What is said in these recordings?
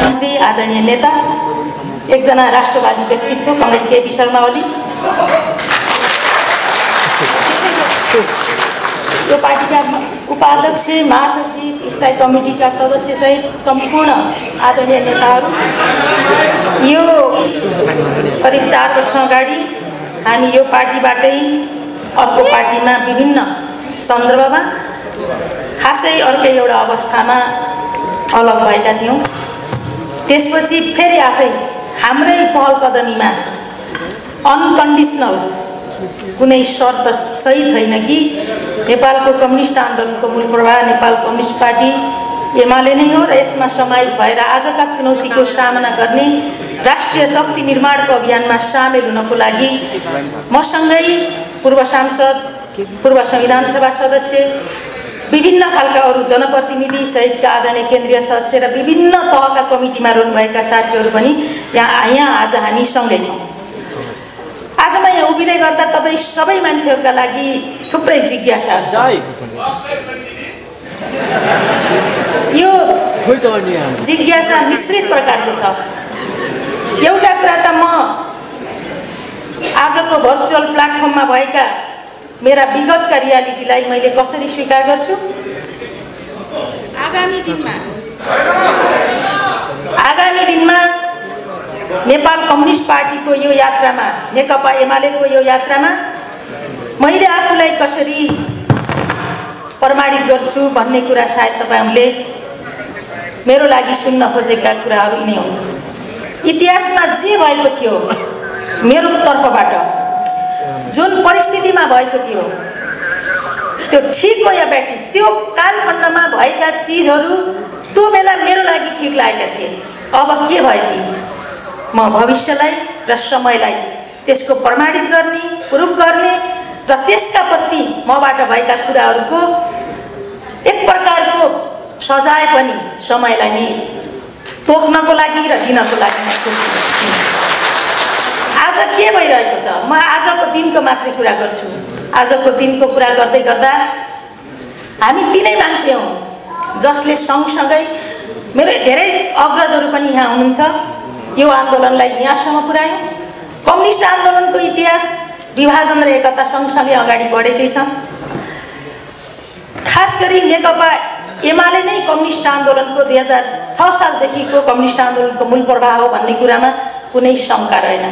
मन्त्री आदरणीय नेता एकजना राष्ट्रवादी व्यक्तित्व कमरेड केपी शर्मा ओली, यो पार्टीका उपाध्यक्ष, महासचिव, स्थायी कमिटीका सदस्य सहित सम्पूर्ण आदरणीय नेताहरू, यो करिब 4 वर्ष अगाडि हामी यो पार्टीबाटै अर्को पार्टीमा विभिन्न सन्दर्भमा खासै अर्कै एउटा अवस्थामा अलग भएका थियौँ। त्यसपछि फेरि आफै हाम्रै पहल कदमीमा अनकन्डिसनल कुनै शर्त सही छैन कि नेपालको कम्युनिस्ट आन्दोलनको मूल प्रवाह नेपाल कम्युनिस्ट पार्टी एमाले नै हो र यसमा समाहित भएर आजका चुनौतीको सामना गर्ने राष्ट्रिय शक्ति निर्माणको अभियानमा सामेल हुनको लागि मसँगै पूर्व सांसद, पूर्व संविधान सभा सदस्य, विभिन्न खालका अरू जनप्रतिनिधि सहितका आदरणीय केन्द्रीय सदस्य र विभिन्न तहका कमिटीमा रहनुभएका साथीहरू पनि यहाँ आज हामी सँगै छौँ। आज म यहाँ उभिँदै गर्दा तपाईँ सबै मान्छेहरूका लागि थुप्रै जिज्ञासाहरू छ। यो जिज्ञासा मिश्रित प्रकारको छ। एउटा कुरा त म आजको भर्चुअल प्लेटफर्ममा भएका मेरा विगतका रियालिटीलाई मैले कसरी स्वीकार गर्छु, आगामी दिनमा नेपाल कम्युनिस्ट पार्टीको यो यात्रामा, नेकपा एमालेको यो यात्रामा मैले आफूलाई कसरी प्रमाणित गर्छु भन्ने कुरा सायद तपाईहरूले मेरो लागि सुन्न खोजेका कुराहरू यिनै हुन्। इतिहासमा जे भएको थियो मेरो तर्फबाट, जुन परिस्थितिमा भएको थियो त्यो ठिक हो या ब्याटिक, त्यो कालखण्डमा भएका चिजहरू त्यो बेला मेरो लागि ठिक लागेका थिए। अब के भयो ती म भविष्यलाई र समयलाई त्यसको प्रमाणित गर्ने, प्रुफ गर्ने र त्यसका प्रति मबाट भएका कुराहरूको एक प्रकारको सजाय पनि समयलाई नै तोक्नको लागि र दिनको लागि म सोच्छु। आज के भइरहेको छ, म आजको दिनको मात्रै कुरा गर्छु। आजको दिनको कुरा गर्दै गर्दा हामी तिनै मान्छे हौँ जसले सँगसँगै, मेरो धेरै अग्रजहरू पनि यहाँ हुनुहुन्छ, यो आन्दोलनलाई यहाँसम्म पुर्यायौँ। कम्युनिस्ट आन्दोलनको इतिहास विभाजन र एकता सँगसँगै अगाडि बढेकै छ। खास गरी नेकपा एमाले नै कम्युनिस्ट आन्दोलनको 2006 सालदेखिको कम्युनिस्ट आन्दोलनको मूल प्रवाह हो भन्ने कुरामा कुनै शङ्का रहेन।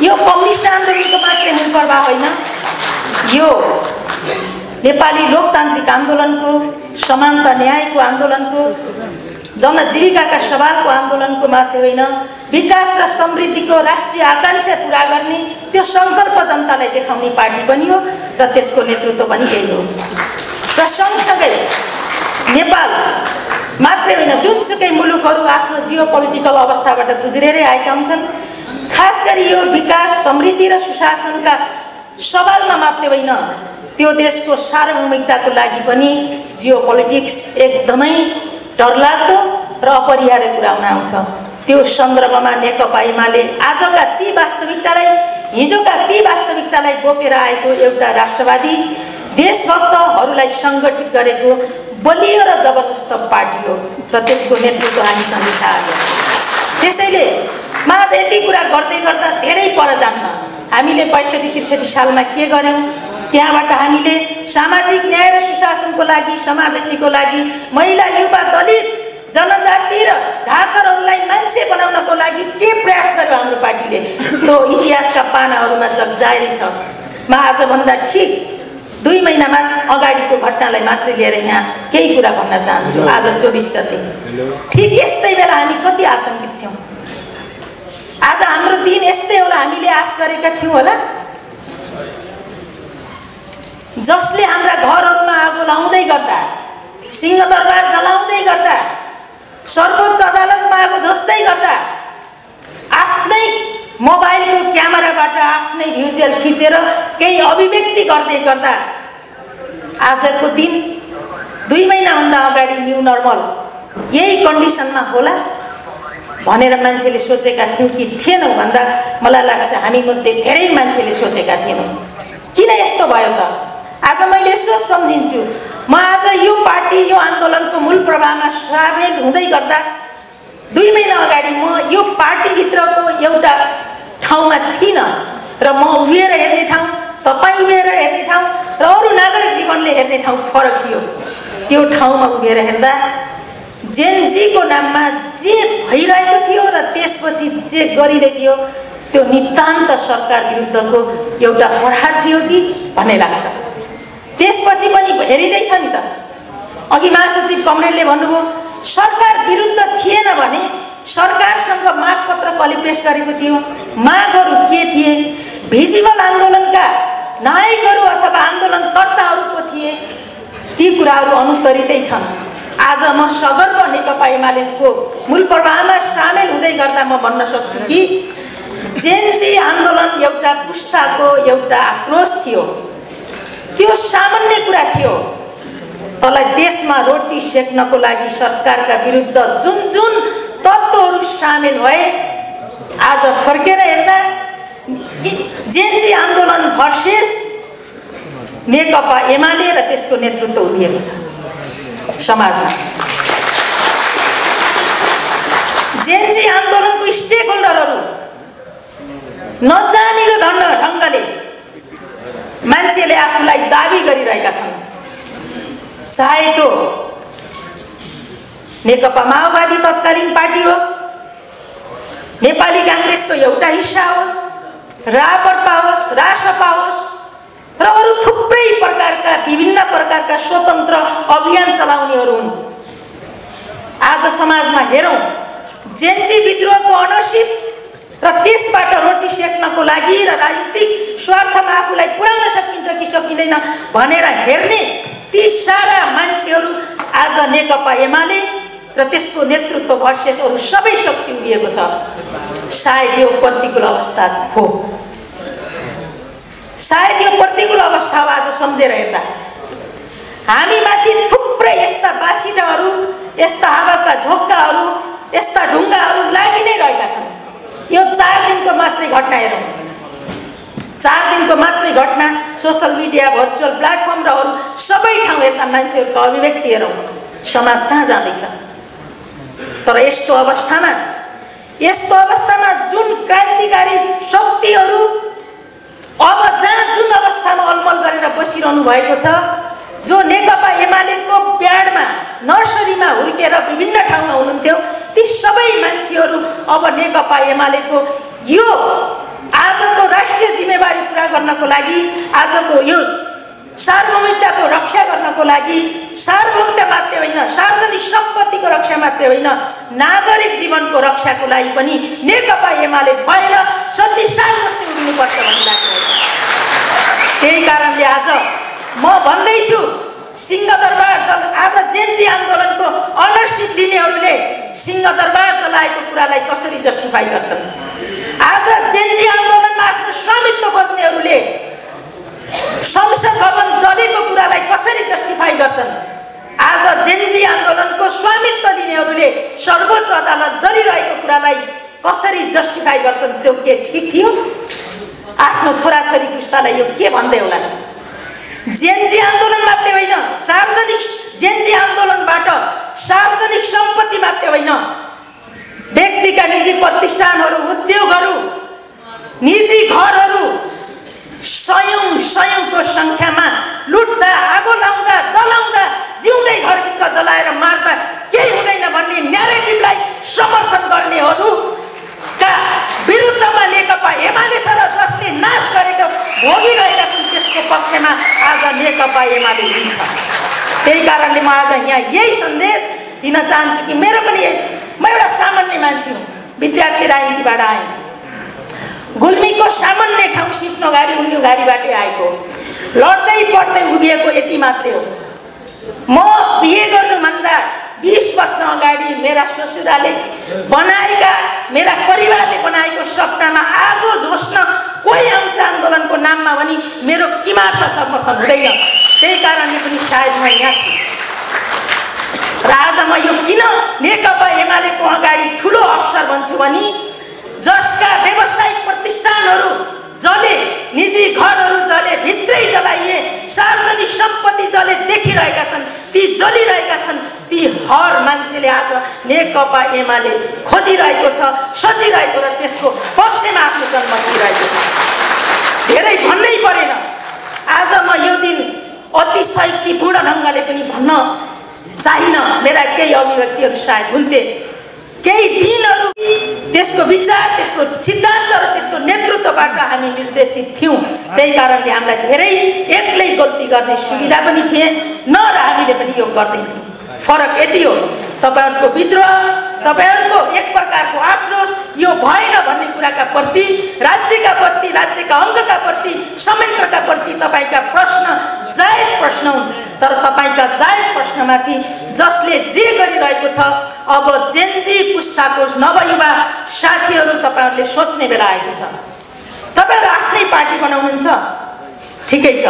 यो कम्युनिस्ट आन्दोलनको मात्रै मूल प्रवाह होइन, यो नेपाली लोकतान्त्रिक आन्दोलनको, समानता न्यायको आन्दोलनको, जनजीविकाका सवालको आन्दोलनको मात्रै होइन, विकास र समृद्धिको राष्ट्रिय आकांक्षा पुरा गर्ने त्यो सङ्कल्प जनतालाई देखाउने पार्टी पनि हो र त्यसको नेतृत्व पनि यही हो। र सँगसँगै नेपाल मात्रै होइन, जुनसुकै मुलुकहरू आफ्नो जियो पोलिटिकल अवस्थाबाट गुज्रेरै आएका हुन्छन्, खास गरी यो विकास, समृद्धि र सुशासनका सवालमा मात्रै होइन, त्यो देशको सार्वभौमिकताको लागि पनि जियो पोलिटिक्स एकदमै डरलाग्दो र अपरिहार्य कुरा हुन आउँछ। त्यो सन्दर्भमा नेकपा एमाले आजका ती वास्तविकतालाई, हिजोका ती वास्तविकतालाई बोकेर आएको एउटा राष्ट्रवादी देशभक्तहरूलाई सङ्गठित गरेको बलियो र जबरजस्त पार्टी हो र त्यसको नेतृत्व हामीसँग छ आज। त्यसैले म आज यति कुरा गर्दै गर्दा धेरै पर जान्न। हामीले 65-63 सालमा के गर्यौँ, त्यहाँबाट हामीले सामाजिक न्याय र सुशासनको लागि, समावेशीको लागि, महिला, युवा, दलित, जनजाति र ढाकरहरूलाई मान्छे बनाउनको लागि के प्रयास गर्यो हाम्रो पार्टीले, त्यो इतिहासका पानाहरूमा जगजाहेरै छ। म आजभन्दा ठिक 2 महिनामा अगाडिको घटनालाई मात्रै लिएर यहाँ केही कुरा भन्न चाहन्छु। आज 24 गते ठिक यस्तै बेला हामी कति आतंकित छौँ। आज हाम्रो दिन यस्तै होला हामीले आश गरेका थियौँ होला? जसले हाम्रा घरहरूमा आगो लाउँदै गर्दा, सिंहदरबार जलाउँदै गर्दा, सर्वोच्च अदालतमा आगो जस्तै गर्दा, आफ्नै मोबाइलको क्यामेराबाट आफ्नै भिजुअल खिचेर केही अभिव्यक्ति गर्दै गर्दा आजको दिन 2 महिनाभन्दा अगाडि न्यू नर्मल यही कन्डिसनमा होला भनेर मान्छेले सोचेका थियौँ कि थिएनौँ भन्दा मलाई लाग्छ हामी मध्ये धेरै मान्छेले सोचेका थिएनौँ। किन यस्तो भयो त? आज मैले यसो सम्झिन्छु, म आज यो पार्टी, यो आन्दोलनको मूल प्रवाहमा सामेल हुँदै गर्दा 2 महिना अगाडि म यो पार्टीभित्रको एउटा ठाउँमा थिइनँ र म उभिएर हेर्ने ठाउँ, तपाईँ उभिएर हेर्ने ठाउँ र अरू नागरिक जीवनले हेर्ने ठाउँ फरक थियो। त्यो ठाउँमा उभिएर हेर्दा जेनजीको नाममा जे भइरहेको थियो र त्यसपछि जे गरिँदै थियो त्यो नितान्त सरकार विरुद्धको एउटा प्रहार थियो कि भन्ने लाग्छ। त्यसपछि पनि हेरिँदैछ नि त। अघि महासचिव कमरेडले भन्नुभयो सरकार विरुद्ध थिएन भने सरकारसँग मागपत्र कसले पेश गरेको थियो, मागहरू के थिए, भिजिबल आन्दोलनका नायकहरू अथवा आन्दोलनकर्ताहरूको थिए, ती कुराहरू अनुत्तरितै छन्। आज म सगर्व नेकपा एमालेको मूल प्रवाहमा सामेल हुँदै गर्दा म भन्न सक्छु कि जेनजी आन्दोलन एउटा पुस्ताको एउटा आक्रोश थियो। त्यो सामान्य कुरा थियो। तँलाई देशमा रोटी सेक्नको लागि सरकारका विरुद्ध जुन जुन तत्त्वहरू सामेल भए आज फर्केर हेर्दा जेनजी आन्दोलन भर्सेस नेकपा एमाले र त्यसको नेतृत्व उभिएको छ समाजमा। जेनजी आन्दोलनको स्टेक होल्डरहरू नजानिलो ढङ्गले मान्छेले आफूलाई दाबी गरिरहेका छन्, चाहे त्यो नेकपा माओवादी तत्कालीन पार्टी होस्, नेपाली कांग्रेसको एउटा हिस्सा होस्, राप्रपा होस्, रासपा होस् र अरू थुप्रै प्रकारका विभिन्न प्रकारका स्वतन्त्र अभियान चलाउनेहरू हुन्। आज समाजमा हेरौँ जेनजी विद्रोहको अनरसिप र त्यसबाट रोटी सेक्नको लागि र राजनीतिक स्वार्थमा आफूलाई पुर्याउन सकिन्छ कि सकिँदैन भनेर हेर्ने ती सारा मान्छेहरू आज नेकपा एमाले र त्यसको नेतृत्व भर्सेस अरू सबै शक्ति उभिएको छ। सायद यो प्रतिकूल अवस्था हो, सायद यो प्रतिकूल अवस्था हो। आज सम्झेर हेर्दा हामीमाथि थुप्रै यस्ता बासिटाहरू, यस्ता हावाका झोक्काहरू, यस्ता ढुङ्गाहरू लागि नै रहेका छन्। यो 4 दिनको मात्रै घटना हेरौँ, 4 दिनको मात्रै घटना। सोसल मिडिया, भर्चुअल प्लेटफर्म र अरू सबै ठाउँ हेर्दा मान्छेहरूको अभिव्यक्ति हेरौँ, समाज कहाँ जाँदैछ। तर यस्तो अवस्थामा जुन क्रान्तिकारी शक्तिहरू अब जहाँ जुन अवस्थामा अलमल गरेर बसिरहनु भएको छ, जो नेकपा एमालेको ब्याडमा नर्सरीमा हुर्केर विभिन्न ठाउँमा हुनुहुन्थ्यो, ती सबै मान्छेहरू अब नेकपा एमालेको यो आजको राष्ट्रिय जिम्मेवारी पुरा गर्नको लागि, आजको यो सार्वभौमिकताको रक्षा गर्नको लागि, सार्वभौमिकता मात्रै होइन सार्वजनिक सम्पत्तिको रक्षा मात्रै होइन नागरिक जीवनको रक्षाको लागि पनि नेकपा एमाले भएर शक्तिशाली जस्तै उभिनुपर्छ भन्ने लाग्छ। त्यही कारणले आज म भन्दैछु सिंहदरबार आज जेनजी आन्दोलनको अनरसिप दिनेहरूले सिंहदरबार चलाएको कुरालाई कसरी जस्टिफाई गर्छन्? आज जेनजी आन्दोलनमा आफ्नो स्वामित्व खोज्नेहरूले संसद भवन जलेको कुरालाई कसरी जस्टिफाई गर्छन्? आज जेनजी आन्दोलनको स्वामित्व दिनेहरूले सर्वोच्च अदालत जलिरहेको कुरालाई कसरी जस्टिफाई गर्छन्? त्यो के ठिक थियो? आफ्नो छोराछोरी पुस्तालाई यो के भन्दै होला? जेनजी आन्दोलन मात्रै होइन, सार्वजनिक जेनजी आन्दोलनबाट सार्वजनिक सम्पत्ति मात्रै होइन, व्यक्तिका निजी प्रतिष्ठानहरू, उद्योगहरू, निजी घरहरू सयौंको संख्यामा लुट्दा, आगो लाउँदा, जलाउँदा, जिउँदै घरभित्र जलाएर मार्दा केही हुँदैन भन्ने न्यारेटिभलाई समर्थन गर्नेहरूका विरुद्धमा नेकपा एमाले छ र जसले नाश गरेको भोगिरहेका छन् त्यसको पक्षमा आज नेकपा एमाले दिन्छ। त्यही कारणले म आज यहाँ यही सन्देश दिन चाहन्छु कि म एउटा सामान्य मान्छे हुँ, विद्यार्थी राजनीतिबाट आएँ, गुल्मीको सामान्य ठाउँ सिस्नोघारी उन्युघारीबाटै आएको, लड्दै पढ्दै उभिएको यति मात्रै हो। म बिहे गर्नुभन्दा 20 वर्ष अगाडि मेरा ससुराले बनाएका, मेरा परिवारले बनाएको सपनामा आगो झोस्न कोही आउँछ आन्दोलनको नाममा भने मेरो किमात्र समर्थन हुँदैन। त्यही कारणले पनि सायद म यहाँ छु। र आज म यो किन नेकपा एमालेको अगाडि ठुलो अवसर भन्छु भने जसका व्यावसायिक प्रतिष्ठानहरू जले, निजी घरहरू जले, भित्रै जलाइए, सार्वजनिक सम्पत्ति जले देखिरहेका छन्, ती जलिरहेका छन्, ती हर मान्छेले आज नेकपा एमाले खोजिरहेको छ, सजिरहेको र त्यसको पक्षमा आफ्नो जन्म दिइरहेको छ। धेरै भन्नै परेन। आज म यो दिन अतिशयोक्तिपूर्ण ढङ्गले पनि भन्न चाहिन, मेरा केही अभिव्यक्तिहरू सायद हुन्थे। केही दिनहरू त्यसको विचार, त्यसको सिद्धान्त र त्यसको नेतृत्वबाट हामी निर्देशित थियौँ। त्यही कारणले हामीलाई धेरै एक्लै गल्ती गर्ने सुविधा पनि थिएन न, र हामीले पनि यो गर्दैनथ्यौँ। फरक यति हो, तपाईहरुको विद्रोह, तपाईहरुको एक प्रकारको आक्रोश यो भएन भन्ने कुराका प्रति, राज्यका प्रति, राज्यका अङ्गका प्रति, संयन्त्रका प्रति तपाईका प्रश्न जायज प्रश्न हुन्। तर तपाईका जायज प्रश्नमाथि जसले जे गरिरहेको छ, अब जेनजी पुस्ताको नवयुवा साथीहरू तपाईहरुले सोच्ने बेला आएको छ। तपाईहरु आफ्नै पार्टी बनाउनुहुन्छ, ठिकै छ,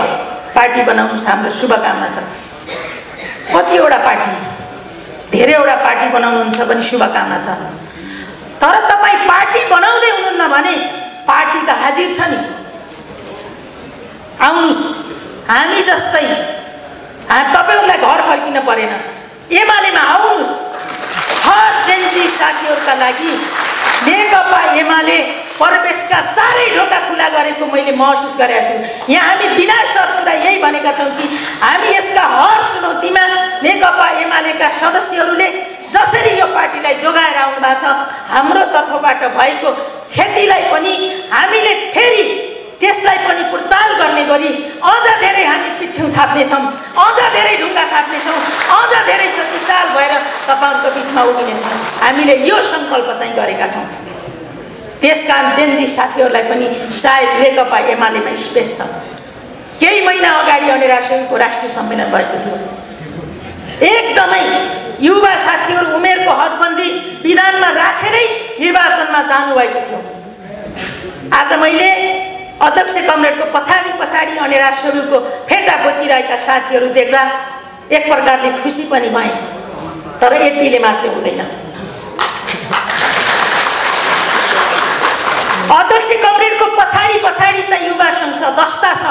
पार्टी बनाउनुस्, हाम्रो शुभकामना छ। कतिवटा पार्टी, धेरैवटा पार्टी बनाउनुहुन्छ पनि शुभकामना छ। तर तपाई पार्टी बनाउँदै हुनुहुन्न भने पार्टी त हाजिर छ नि। आउनुस्, हामी जस्तै तपाईहरुलाई घर फर्किन परेन, एमालेमा आउनुस्। हर जेनजी साथीहरुका लागि नेकपा एमाले प्रवेशका चारै ढोका खुला गरेको मैले महसुस गरेको छु। यहाँ हामी बिना शर्त कुरा यही भनेका छौँ कि हामी यसका हर चुनौतीमा नेकपा एमालेका सदस्यहरूले जसरी यो पार्टीलाई जोगाएर आउनु भएको छ, हाम्रो तर्फबाट भएको क्षतिलाई पनि हामीले फेरि त्यसलाई पनि पुर्ताल गर्ने गरी अझ धेरै हामी पिठ्यौँ थाप्नेछौँ, अझ धेरै ढुङ्गा थाप्नेछौँ, अझ धेरै शक्तिशाल भएर तपाईहरुको बिचमा उभिनेछौँ। हामीले यो सङ्कल्प चाहिँ गरेका छौँ। त्यसकारण जेनजी साथीहरूलाई पनि सायद नेकपा एमालेमा स्पेस छ। केही महिना अगाडि अनेरासको राष्ट्रिय सम्मेलन भएको थियो। एकदमै युवा साथीहरू उमेरको हदबन्दी विधानमा राखेरै निर्वाचनमा जानुभएको थियो। आज मैले अध्यक्ष कमरेडको पछाडि पछाडि अनेरासको फेटा बोकिरहेका साथीहरू देख्दा एक प्रकारले खुसी पनि भएँ। तर यतिले मात्रै हुँदैन। अध्यक्ष कमरेडको पछाडि पछाडि त युवा संसद दस्ता छ।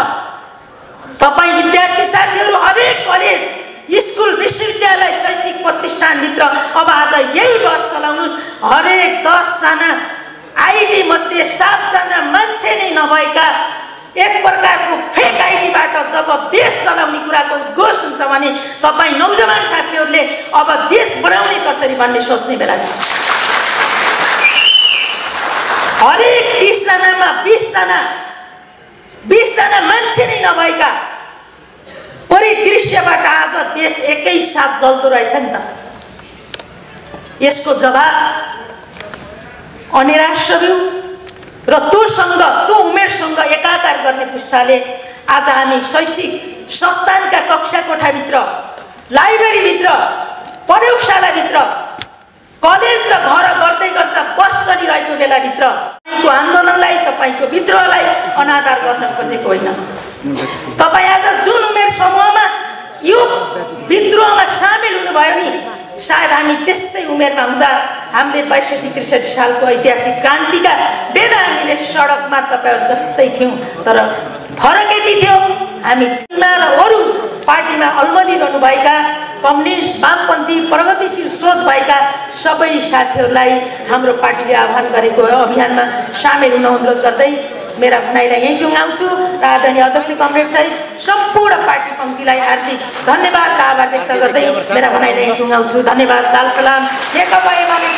तपाईँ विद्यार्थी साथीहरू हरेक कलेज, स्कुल, विश्वविद्यालय, शैक्षिक प्रतिष्ठानभित्र अब आज यही बस चलाउनुस्। हरेक 10 जना आइडी मध्ये 7 जना मान्छे नै नभएका एक प्रकारको फेक आइडीबाट जब देश चलाउने कुराको उद्घोष हुन्छ भने तपाईँ नौजवान साथीहरूले अब देश बनाउने कसरी भन्ने सोच्ने बेला छ। हरेक 30 जनामा 20 जना मान्छे नै नभएका परिदृश्यबाट आज देश एकै साथ जल्दो रहेछ नि त। यसको जवाब अनेरासहरू र त्यो उमेरसँग एकाकार गर्ने पुस्ताले आज हामी शैक्षिक संस्थानका कक्षा कोठाभित्र, लाइब्रेरीभित्र, प्रयोगशालाभित्र, कलेज र घर गर्दै गर्दा बस चलिरहेको बेलाभित्र तपाईँको आन्दोलनलाई, तपाईँको विद्रोहलाई अनादर गर्न खोजेको होइन। तपाईँ आज जुन उमेर समूहमा यो विद्रोहमा सामेल हुनुभयो नि, सायद हामी त्यस्तै उमेरमा हुँदा हामीले 62-63 सालको ऐतिहासिक क्रान्तिका बेला हामीले सडकमा तपाईहरु जस्तै थियौँ। तर फरक यति थियो, हामी चिन्ना र अरू पार्टीमा अल्मलिरहनुभएका कम्युनिस्ट, वामपन्थी, प्रगतिशील सोच भएका सबै साथीहरूलाई हाम्रो पार्टीले आह्वान गरेको अभियानमा सामेल हुन अनुरोध गर्दै मेरा भनाइलाई यहीँ टुङ्गाउँछु र आदरणीय अध्यक्ष कमरेड सहित सम्पूर्ण पार्टी पङ्क्तिलाई हार्दिक धन्यवाद र आभार व्यक्त गर्दै मेरा भनाइलाई यहीँ टुङ्गाउँछु। धन्यवाद। लाल सलाम। नेकपा एमाले